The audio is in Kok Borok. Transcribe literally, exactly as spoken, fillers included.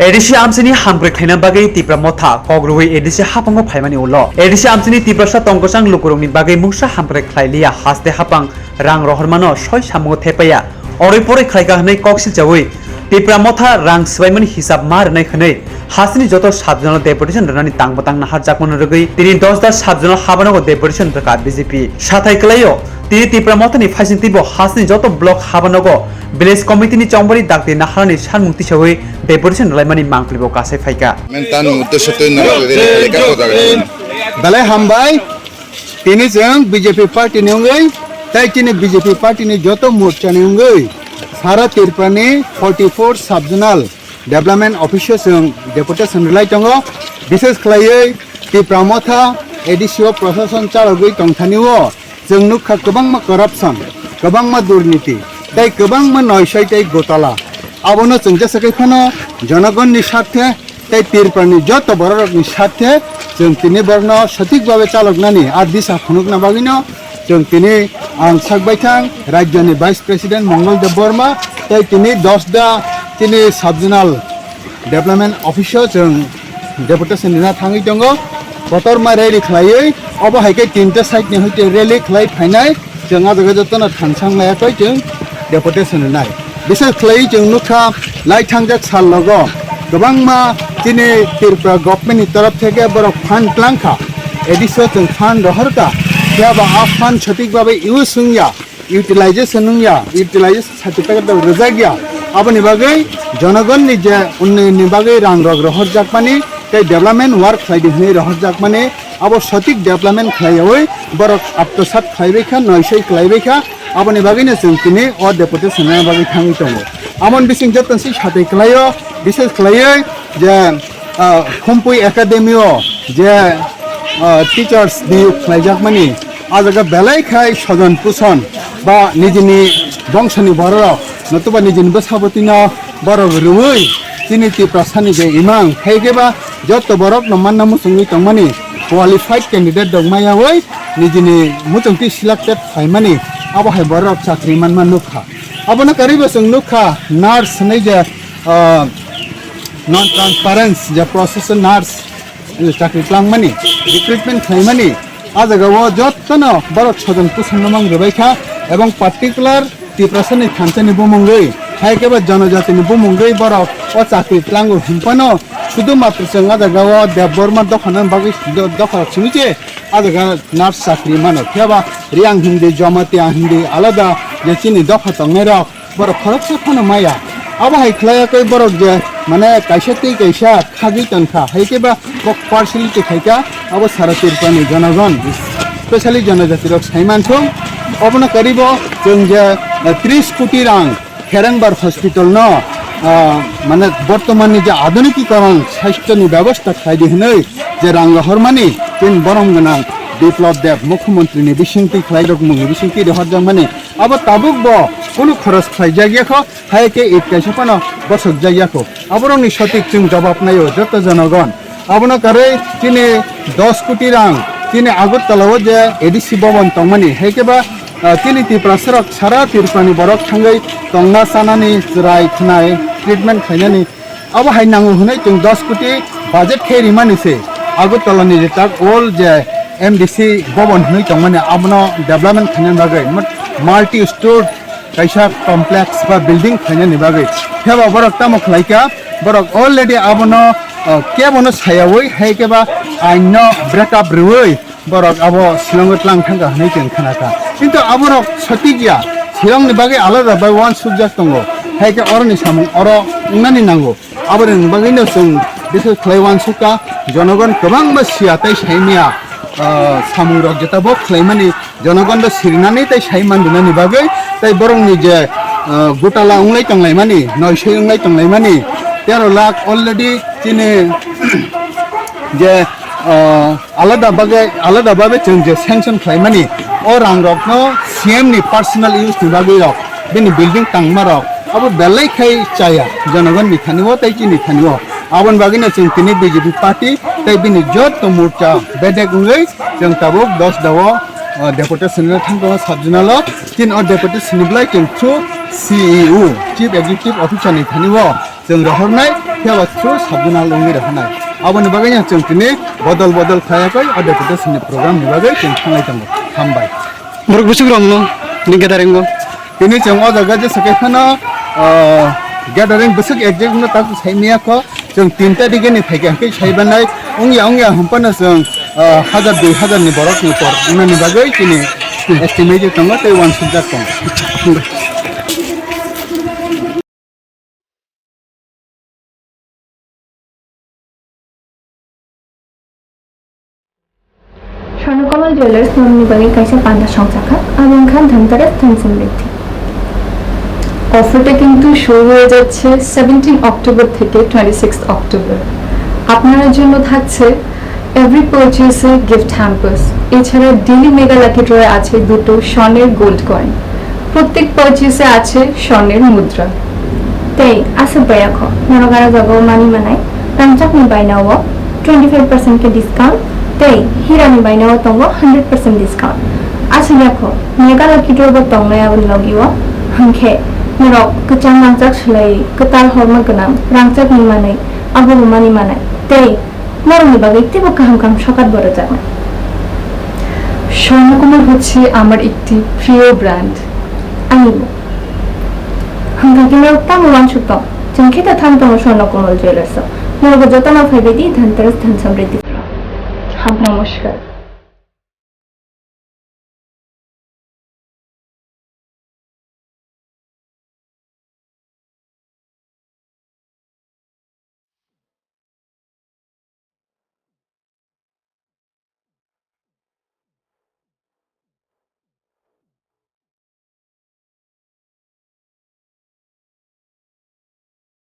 A D C amchaini hamkrai khlaina bagwi Tipra Motha kok rwui A D C haphango phaimani ulo A D C amchaini Tiprasa tongkwchang lukurokni bagwi mungsa hamkrai khlai liya, haste haphang rang rohormano soi samungo thepaiya, oroi poroi khlaika hwnwi kok silchaui Tipra Motha rang swbaimani hisab ma rwnai hwnwi hasteni joto sub-zonal deputation rwnani tangbo tang naharjakmano rwgwi tini Dasda sub-zonal habanogo deputation rwkha B J P. Sathai kwlaio, tini Tipra Mothani phaisingtwibo hasteni joto block habanogo village committee ni chongbari dakti naharani sanmung tisaui deputation rwlaimani mangpilibo kasai phaikha. Mentani uddesho twi norok rally khalikha o jaga. Belai hambai, tini chwng B J P party ni wngwi, tei chini B J P party ni joto morcha ni wngwi sara Tripura ni forty four sub-zonal development office o chwng deputation rwlai tongo. Bishes khlaiwi Tipra Motha A D C o prosason chalogwi tongthani o chwng nukha kwbangma corruption, kwbangma durniti, tei kwbangma noisoi tei gotala. Abono chwng jesa khe phano jonogonni sarthe tei Tripurani joto bororokni sarthe chwng tini borokno sothik babe chaloknani a disa phunukna bagwino chwng tini ang sak baithang rajyoni Vice President Mongol Deb Borma tei tini Dasda tini sub-zonal development office o chwng deputation rina thangwi tongo. Kotorma rally khlaiwi obo hai khe tinta side ni hoite rally khlai phainai. Chwng ah jaga jotono thansang laiya koi chwng deputation rwnai. Bishes khlaiwi chwng nukha lai thangjak sal logo kwbangma chini Tripura government ni torof theke borok fund twlangkha, A D C o chwng fund rohorkha, phiya ba ah fund sothik babe use wngya, utilization wngya, utilization certificate rok rwjakya. Aboni bagwi jonogonni je unnayonni bagwi rang rok rohorjakmani tei development work khlaidi hwnwi rohorjakmani, abo sothik development khlaiyawi borok atmosat khlaibaikha, noisoi khlaibaikha. Aboni bagwino chwng tini o deputation rwna bagwi thangwi tongo. Amoni bising joto se sathai khlaio, bishes khlaiwi je, ah, Khumpui Academy o je, ah, teachers niyok khlaijakmani, ah jaga belai khai sojon puson ba nijini bongsoni bororok notuba nijini bwsabotino borok rwui chini Tiprasani je imang, hai khe ba joto borokno manna muchungwi tongmani qualified candidate rok maya oi nijini muchungtwi selected khlaimani, abo hai borok chakri manma nukha. Abono karwibo chwng nukha nurse hinwi je, ah, non transparent je process o nurse, eh, chakri twlangmani, recruitment khlaimani, ah jaga o jotono borok sojon puson no mang rwbaikha, ebong particular Tiprasani thansani bumungwi, hai khe ba jonojatini bumungwi borok o chakri tlango hwnphano, sudu matro chwng ah jaga o Debbarma dophano bagwi do-, dopha rok simi se ah jaga nurse chakri mano. Phiya ba Reang hindi, Jamatia hindi, alada je chini dopha tongnai rok, borok khoroksa phano maya. Abo hai khlai khe borok je, mane, kaisa tei kaisa khagwi tongkha, hai khe ba kok partiality khaikha, abo sara Tripurani jonogon, specially jonojati rok sai mansong. Obono karibo chwng je, eh, tris koti rang Kherengbar hospital no, ah, mane, bortomanni je adhunikikoron sasthoni bebosta khlaidi hwnwi je rang rohormani, tin borom gwnang Biplab Deb mukhyamantri ni bisingtwi khlairokmung ni bisingtwi rohorjakmani, abo tabuk bo kunu khoros khlaijak yakho, hai khe it kaisa phano bosokjak yakho. Aborokni sotik chwng jawab naio joto jonogon. Abono karwi chini dos koti rang chini Agartala o je A D C bhaban tongmani, hai khe ba, ah, chini Tiprasa rok sara Tripurani borok thangwi tongna chanani, chwrai khwnai, treatment khainani, abo hai nango hwnwi chwng dos koti budget khe rimani se. Agartala ni je tak old je M D C bhaban hwnwi tongmani, abono development khainani bagwi mut-, multi store kaisa complex ba building khainani bagwi. Phiya ba borok tamo khlaikha, borok already abono, uh, kebono sayawi, hai khe ba ain no break up rwui borok abo Shillong o tlang thangkha hwnwi chwng khnakha. Kintu aborok sotik ya, Shillong ni bagwi alada bai uansukjak tongo, hai khe oroni samung oro wngnani nango. Aboni bagwino chwng bises khlai uansukha, jonogon kwbangma siya tei saimaya, ah, samungrok jeta bo khlaimani, jonogon bo sirinani tei sai mandunani bagwi, tei borokni je, ah, gutala wnglai tonglaimani, noisoi wnglai tonglaimani, tero lakh already chini je, ah, alada bagwi, alada bagwi chwng je sanction khlaimani, o rangrokno C M ni personal use ni bagwi rok, bini building tangma rok, abo belai khai chaya, jonogonni thani o tei chini thani o. Aboni bagwino chwng tini B J P party tei bini joto morcha bedek wngwi chwng tabuk Dasda o, o, deputation rwna thang tongo sub-zonal o. Chini o deputation ni belai chwng through C E O, Chief Executive Officer ni thani o chwng rohornai. Phiya ba through sabjuna longwi rw phanai. Aboni bagwi no chwng tini bodol bodol khaiya koi o deputation ni program ni bagwi chwng thanglai tongo. Hambai. Borok bwswk rok no ni gathering o. Tini chwng o jaga jesa khe phano, ah, gathering bwswk exact no tak sai maya kho. Chwng tin tarikh ni phaikha khe sai banai. Ongya ongya hampano chwng, ah, hajar dui hajar ni borok ni por wngnani bagwi tini estimate tongo tei uansukjak tongo. Swarnakammal Jewellers norokni bagwi kaisa panda songchakha, abo wngkha Dhanteras Dhan Samriddhi। অফারটা কিন্তু শুরু হয়ে যাচ্ছে seventeen October থেকে twenty six October. আপনার জন্য থাকছে এভরি পারচেসে গিফট হ্যাম্পার্স, এছাড়া ডেইলি মেগা লাকি ড্রয়ে আছে দুটো স্বর্ণের গোল্ড কয়েন, প্রত্যেক পারচেসে আছে স্বর্ণের মুদ্রা। Tei aswk baya kho, norok aro jagao mani manai, rangchakni bainao twenty five percent khe discount, tei hirani bainao tongo hundred percent discount. Aswk ya kho, mega lucky draw bo tongnai aboni logio, hwnkhe norok kwchang rangchak swlaiwi kwtal horma gwnang rangchakni manwi abobo mani manai, tei norokni bagwi teibo kaham kaham sokat bo rwjaknai. Swarnakamal হচ্ছে আমার একটি প্রিয় brand. Anibo. Hwnkha khe norok tamo uansuk tong? Chwng khe ta thang tongo Swarnakammal Jewellers o. Norokbo jotono phaibai di Dhanteras Dhan Samriddhi. Ham namaskar.